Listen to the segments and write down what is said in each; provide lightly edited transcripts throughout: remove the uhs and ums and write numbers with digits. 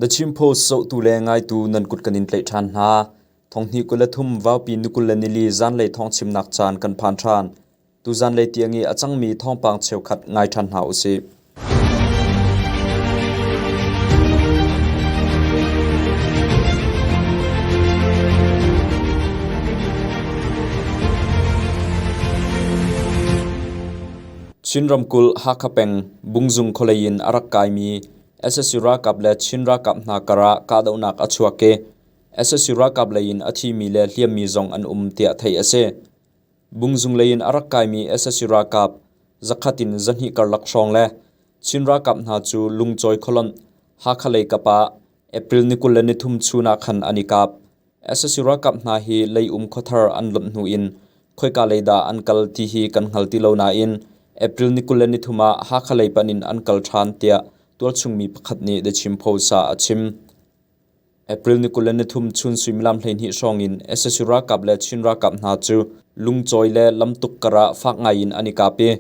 The Chin Post zohtu le ngaitu nan kut kan in tlaih ṭhan hna. Thonghnih 23 Vaupi ni 24 zanlei thawngchimnak caan kan phan ṭhan. Tu zanlei tiang i a cangmi thawngpang cheukhat ngai ṭhan hna usih. Chin ramkulh Hakha peng Bungzung khualei in a rak kaimi sac ralkap le Chin ralkap hna karah kahdohnak a chuak i sac ralkap lei in a thimi le hliammi zong an um tiah theih a si. Bungzung lei in a rak kaimi sac ralkap zakhat in 200 karlak hrawng le Chin ralkap hna cu Lungcawi khualonh Hakha lei kap ah April ni 23 chun ah khan an i kap. Sac ralkap hna hi leium khuathar an lonh hnu in khoika lei dah an kal ti hi kan hngal ti lo nain April ni 23 ah Hakha lei panh in an kal ṭhan tiah tualchung mi pakhat nih The Chin Post ah a chim. April ni 23 chun suimilam 12 hrawng in sac ralkap le Chin ralkap hna cu lungcawi le lamtuk kar ah fak ngai in an i kap i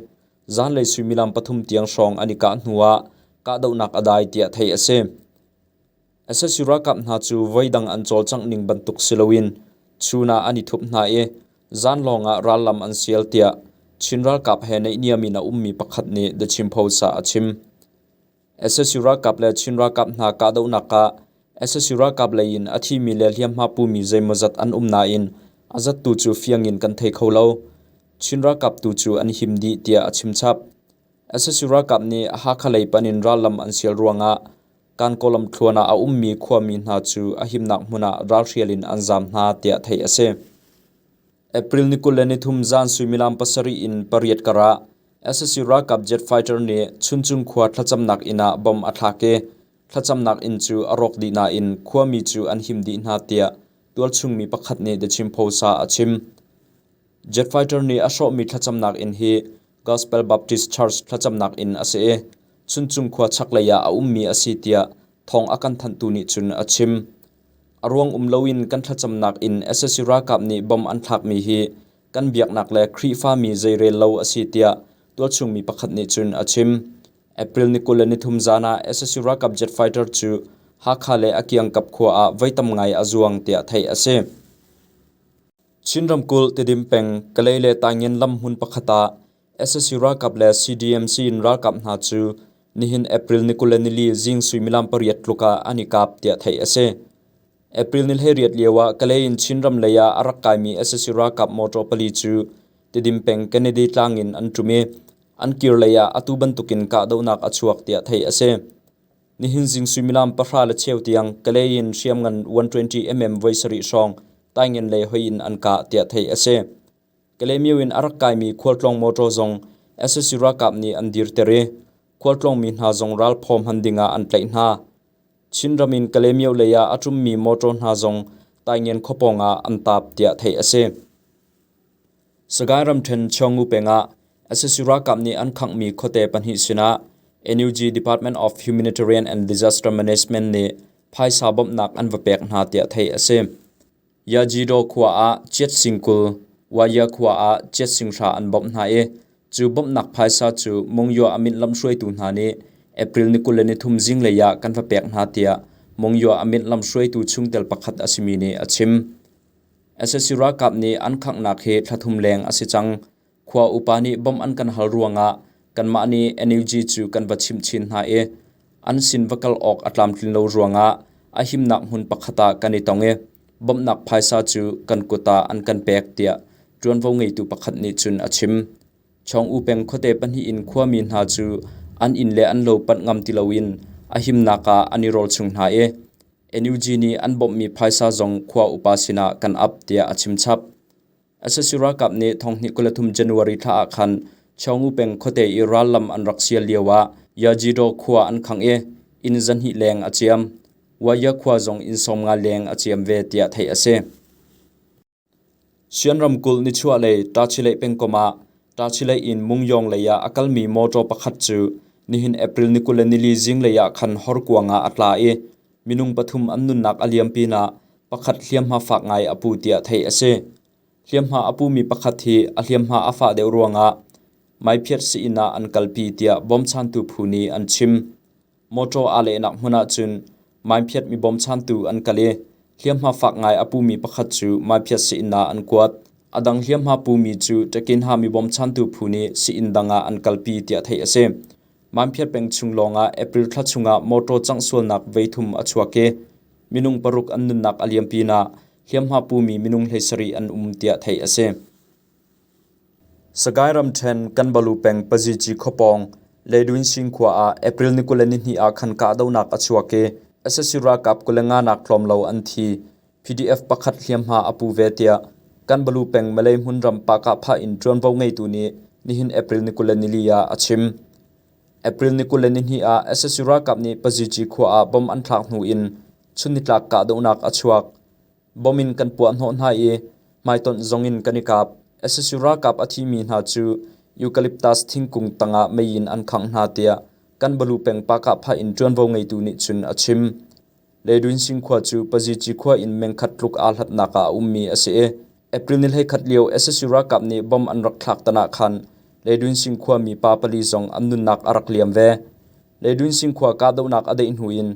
zanlei suimilam pathum tiang hrawng an i kah hnu ah kahdohnak a dai tiah theih a si. Sac ralkap hna cu voidang an cawlcangh ning bantuk si loin chun ah an i thup hna i zan lawng ah rallam an sial tiah Chin ralkap he naihniam in a ummi pakhat nih The Chin Post ah a chim. Sac ralkap le Chin ralkap hna kahdohnak ah sac ralkap lei in a thimi le hliamhma pumi zeimawzat an um nain a zattu cu fiang in kan thei kho lo. Chin ralkap tu cu an him dih tiah a chim chap. Sac ralkap nih Hakha lei panh in rallam an sial ruangah Kankaw lamthluan ah a ummi khuami hna cu a himnak hmun ah ralhrial in an zaam hna tiah theih a si. April ni 23 zan suimilam pasarih in pariat kar ah sac ralkap jet fighter nih Chuncung khua thlacamnak inn ah bomb a thlak i thlacamnak inn cu a rawk dih nain khuami cu an him dih hna tiah tualchung mi pakhat nih The Chin Post ah a chim. Jet fighter nih a hrawhmi thlacamnak inn hi Gospel Baptist Church thlacamnak inn a si i Chuncung khua chaklei ah a ummi a si tiah thawng a kan thanhtu nih cun a chim. A ruang um loin kan thlacamnak inn sac ralkap nih bomb an thlakmi hi kan biaknak le Khrihfami zeirel lo a si tiah tualchung mi pakhat nih cun a chim. April ni 23 zan ah sac ralkap jet fighter cu Hakha le a kiangkap khua ah voi tam ngai a zuang tiah theih a si. Chin ramkulh Tedim peng Kalay le Taingen lam hmun pakhat ah sac ralkap le CDMC in ralkap hna cu nihin April ni 24 zing suimilam pariat tluk ah an i kap tiah theih a si. April ni 18 lio ah Kalay in Chinram lei ah a rak kaimi sac ralkap motor pali cu Tedim peng Kennedy tlang in an ṭum i an kir lei ah atu bantukin kahdohnak a chuak tiah theih a si. Nihin zing suimilam pahra le cheu tiang Kalay in hriamngan 120mm voi sarih hrawng Taingen lei hoi in an kah tiah theih a si. Kalaymyo in a rak kaimi khualtlawng motor zong sac ralkap nih an dirter i khualtlawngmi hna zong ralphaw hman dingah an tlaih hna. Chinram in Kalaymyo lei ah a ṭummi motor hna zong Taingen khuapawng ah an taap tiah theih a si. Sagaing ramṭhen Chawngu peng ah sac ralkap nih an khanghmi khuate pahnih sinah NUG Department of Humanitarian and Disaster Management nih phaisa bawmhnak an va pek hna tiah theih a si. Yajidaw khua ah Chiat Sing 20, Waya khua ah Chiat Sing hra an bawmh hna i cu bawmhnak phaisa cu Monywa a-minh lamhruaitu hna nih April ni 23 zinglei ah kan va pek hna tiah Monywa a-minh lamhruaitu chungtel pakhat a simi nih a chim. Sac ralkap nih an khanghnak hi thla thum leng a si cang. Khua upa nih bawmh an kan hal ruangah kanmah nih NUG cu kan va chimh chin hna i an sin va kal awk a tlamtlin lo ruangah a himnak hmun pakhat ah kan i tong i bawmhnak phaisa cu kan kut ah an kan pek tiah ṭuanvo ngeitu pakhat nih cun a chim. Chawng U peng khuate pahnih in khuami hna cu an inn le an lo panh ngam ti loin a himnak ah an i rawl chung hna i NUG nih an bawmhmi phaisa zong khua upa sinah kan ap tiah a chim chap. Sac ralkap nih thonghnih 23 January thla ah khan Chawngu peng khuate i rallam an rak sial lio ah Yajidaw khua an khangh i inn zahnih leng a ciam. Waya khua zong inn 50 leng a ciam ve tiah theih a si. Shan ramkulh nichuahlei Tachileih pengkomh ah Tachileih in Mungyong lei ah a kalmi motor pakhat cu nihin April ni 24 zinglei ah khan horkuang ah a tla i minung pathum an nunnak a liam pinah pakhat hliamhma fak ngai a pu tiah theih a si. Hliamhma a pumi pakhat hi a hliamhma a fah deuh ruangah Maiphiat sii-inn ah an kalpi tiah bawmchantu phu nih an chim. Motor aa lehnak hmun ah cun Maiphiat mi bawmchantu an kal i hliamhma fak ngai a pumi pakhat cu Maiphiat sii-inn ah an kuat. A dang hliamhma pumi cu Takinha mi bawmchantu phu nih sii-inn dang ah an kalpi tiah theih a si. Mamphiat peng chung lawngah April thla chungah mawṭaw cangh sualnak voithum a chuak i minung paruk an nunnak a liam pinah hliamhma pumi minung 17 an um tiah theih a si. Sagaing ramṭhen Kanbalu peng Pazici khuapawng Leidwinsing khua ah April ni 22 ah khan kahdohnak a chuak i sac ralkap 25 nak tlawm lo an thi. PDF pakhat hliamhma a pu ve tiah Kanbalu peng Malay hmunram Pakahphah in ṭuanvo ngeitu nih nihin April ni 24 ah a chim. April ni 22 ah sac ralkap nih Pazici khua ah bomb an thlak hnu in chunnitlak kahdohnak a chuak. Bomb in kan puah hnawh hna i hmaitonh zong in kan i kap. Sac ralkap a thimi hna cu eucalyptus thingkung tangah mei in an khangh hna tiah Kanbalu peng Pakahphah in ṭuanvo ngeitu nih cun a chim. Leidwinsing khua cu Pazici khua in mengkhat tluk aa hlatnak ah a ummi a si i April ni 11 lio sac ralkap nih bomb an rak thlak tan ah khan Leidwinsing khuami pa pali zong an nunnak a rak liam ve. Leidwinsing khua kahdohnak a daih hnu in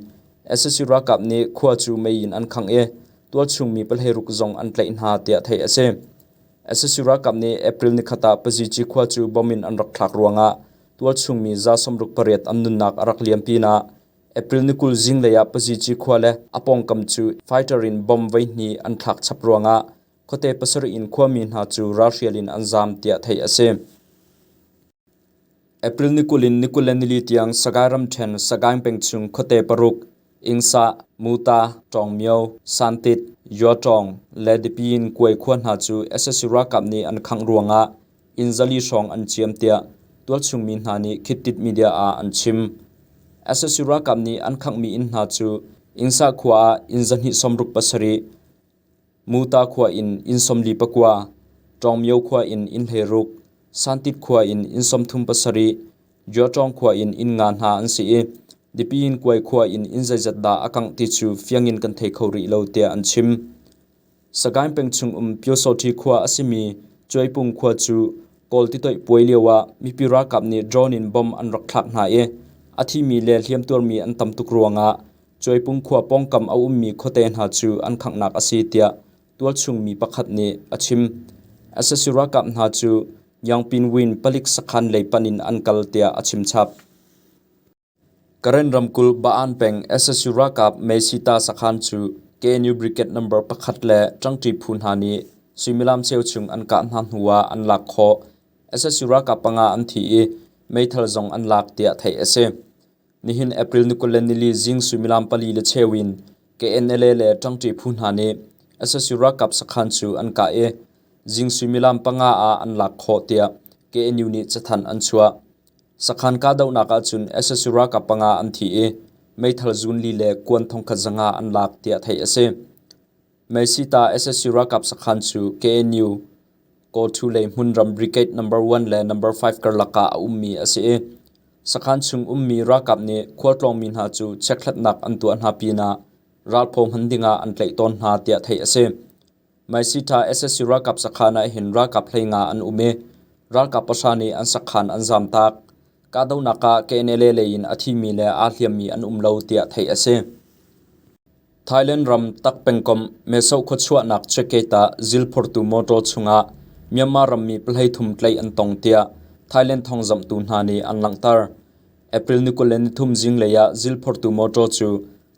sac ralkap nih khua cu mei in an khangh i tualchung mi pahleiruk zong an tlaih hna tiah theih a si. Sac ralkap nih April nikhat ah Pazici khua cu bomb in an rak thlak ruangah tualchung mi 68 an nunnak a rak liam pinah April ni 20 zinglei ah Pazici khua le a pawngkam cu fighter in bomb voihnih an thlak chap ruangah khuate pasarih in khuami hna cu ralhrial in an zaam tiah theih a si. April ni 20 in ni 24 tiang Sagaing ramṭhen Sagaing peng chung khuate paruk Ingsa, Muta, Ṭawngmyo, Santit, Yuaṭawng le Dipyin Kuai khua hna cu sac ralkap nih an khangh ruangah inn zali hrawng an ciam tiah tualchung mi hna nih Khit Tit Media ah an chim. Sac ralkap nih an khanghmi inn hna cu Ingsa khua ah inn 267, Muta khua in inn 49, Ṭawngmyo khua in inn 16, Santit khua in inn 37, Juaṭawng khua in inn nga hna an si i Dipin Kuai khua in inn zeizat dah a kangh ti cu fiang in kan thei kho rih lo tiah an chim. Sagaing peng chung um Pyosawṭhi khua a simi Cuaipung khua cu Kawl titoih puai lioah mipi ralkap nih drone in bomb an rak thlak hna i a thimi le hliamtuarmi an tam tuk ruangah Cuaipung khua pawngkam a ummi khuate hna cu an khanghnak a si tiah tualchung mi pakhat nih a chim. Sac ralkap hna cu Yangpinwin palik sakhan lei panh in an kal tiah a chim chap. Karen ramkulh Ba'an peng sac ralkap Meisita sakhan cu KNU Brigade number pakhat le ṭangṭi phu hna nih suimilam cheu chung an kah hna hnu ah an lak khawh. Sac ralkap panga an thi i meithal zong an lak tiah theih a si. Nihin April ni 24 zing suimilam pali le cheu in KNLA le ṭangṭi phu hna nih sac ralkap sakhan cu an kah i zing suimilam panga ah an lak khawh tiah KNU nih cathanh an chuah. Sakhan kahdohnak ahcun sac ralkap panga an thi i meithal zunli le kuan thongkhat zanga an lak tiah theih a si. Meisita sac ralkap sakhan cu KNU Kawthu lei hmunram Brigade Number 1 le Number 5 karlak ah a ummi a si i sakhan chung ummi ralkap nih khualtlawngmi hna cu chekhlatnak an tuah hna pinah ralphaw hman dingah an tlaih tawn hna tiah theih a si. Maisita sac ralkap sakhan ah hin ralkap 15 an um i ralkap pahra nih an sakhan an zamtak. Kahdohnak ah KNLA lei in a thimi le aa hliammi an um lo tiah theih a si. Thailand ram Tak pengkomh Mesoh khua chuahnak checkgate ah zil phortu motor chungah Myanmar rammi pahleithum tlaih an tong tiah Thailand thawngzamhtu hna nih an langhter. April ni 23 zinglei ah zil phortu motor cu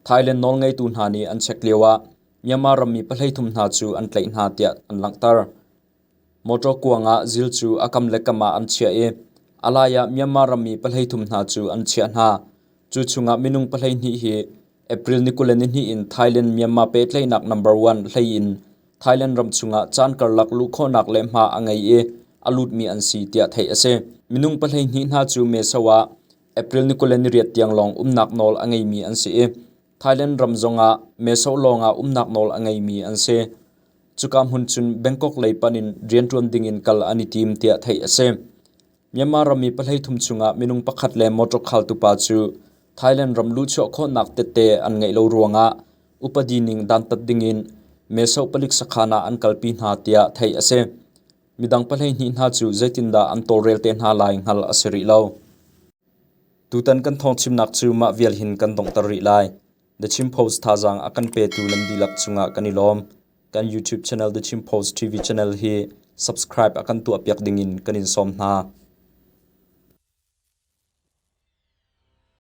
Thailand nawlngeitu hna nih an check lioah Myanmar rammi pahleithum hna cu an tlaih hna tiah an langhter. Motor kuang ah zil cu a kam le kam ah an chiah i a lai ah Myanmar rammi pahleithum hna cu an chiah hna. Cu chungah minung pahleihnih hi April ni 22 in Thailand-Myanmar pehtlaihnak number one hlei in Thailand ram chungah caan karlak luh khawhnak le hma a ngei i a lutmi an si tiah theih a si. Minung pahleihnih hna cu Meso ah April ni 28 tiang lawng umnak nawl a ngeimi an si i Thailand ram zongah Meso lawngah umnak nawl a ngeimi an si. Cuka hmun cun Bangkok lei panh in rianṭuan dingin kal an i tim tiah theih a si. Myanmar rammi pahleithum chungah minung pakhat le motor khaltu pa cu Thailand ram luhchuah khawhnak tette an ngeih lo ruangah upadi ning dantat dingin Meso palik sakhan ah an kalpi hna tiah theih a si. Midang pahleihnih hna cu zeitindah an tawlrel te hna lai hngalh a si rih lo. Tutan kan thawngchimnak cu mah vial hin kan donghter rih lai. The Chin Post thazaang a kan petu nan dihlak cungah kan i lawm. Kan YouTube channel The Chin Post TV channel hi subscribe a kan tuahpiak dingin kan in sawm hna.